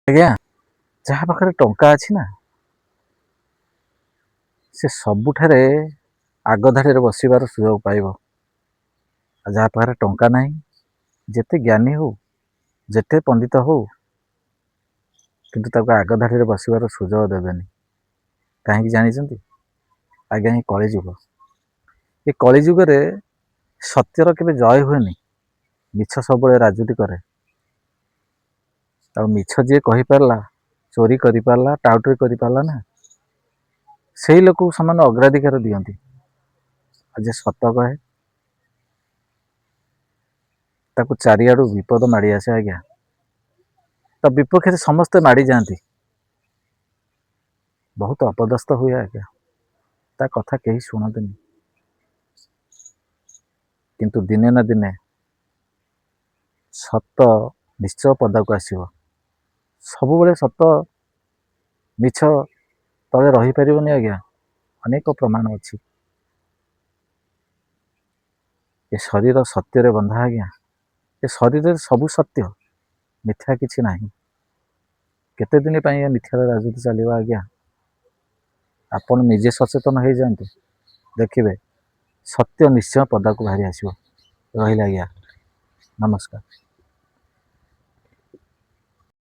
ଆଜ୍ଞା, ଯାହା ପାଖରେ ଟଙ୍କା ଅଛି ନା, ସେ ସବୁଠାରେ ଆଗ ଧାଡ଼ିରେ ବସିବାର ସୁଯୋଗ ପାଇବ। ଆଉ ଯାହା ପାଖରେ ଟଙ୍କା ନାହିଁ, ଯେତେ ଜ୍ଞାନୀ ହଉ, ଯେତେ ପଣ୍ଡିତ ହଉ, କିନ୍ତୁ ତାକୁ ଆଗ ଧାଡ଼ିରେ ବସିବାର ସୁଯୋଗ ଦେବେନି। କାହିଁକି ଜାଣିଛନ୍ତି ଆଜ୍ଞା? ଏ କଳିଯୁଗ, ଏ କଳିଯୁଗରେ ସତ୍ୟର କେବେ ଜୟ ହୁଏନି। ମିଛ ସବୁବେଳେ ରାଜୁତି କରେ। ଆଉ ମିଛ ଯିଏ କହିପାରିଲା, ଚୋରି କରିପାରିଲା, ଟାଉଟରି କରିପାରିଲା ନା, ସେଇ ଲୋକକୁ ସେମାନେ ଅଗ୍ରାଧିକାର ଦିଅନ୍ତି। ଆଉ ଯିଏ ସତ କହେ, ତାକୁ ଚାରିଆଡ଼ୁ ବିପଦ ମାଡ଼ି ଆସେ ଆଜ୍ଞା। ତା ବିପକ୍ଷରେ ସମସ୍ତେ ମାଡ଼ି ଯାଆନ୍ତି। ବହୁତ ଅପଦସ୍ଥ ହୁଏ ଆଜ୍ଞା। ତା କଥା କେହି ଶୁଣନ୍ତିନି। କିନ୍ତୁ ଦିନେ ନା ଦିନେ ସତ ନିଶ୍ଚୟ ପଦାକୁ ଆସିବ। ସବୁବେଳେ ସତ ମିଛ ତଳେ ରହିପାରିବନି ଆଜ୍ଞା। ଅନେକ ପ୍ରମାଣ ଅଛି। ଏ ଶରୀର ସତ୍ୟରେ ବନ୍ଧା ଆଜ୍ଞା। ଏ ଶରୀରରେ ସବୁ ସତ୍ୟ, ମିଥ୍ୟା କିଛି ନାହିଁ। କେତେ ଦିନ ପାଇଁ ଏ ମିଥ୍ୟାର ରାଜୁତି ଚାଲିବ ଆଜ୍ଞା? ଆପଣ ନିଜେ ସଚେତନ ହେଇଯାଆନ୍ତୁ, ଦେଖିବେ ସତ୍ୟ ନିଶ୍ଚୟ ପଦାକୁ ବାହାରି ଆସିବ। ରହିଲା ଆଜ୍ଞା, ନମସ୍କାର।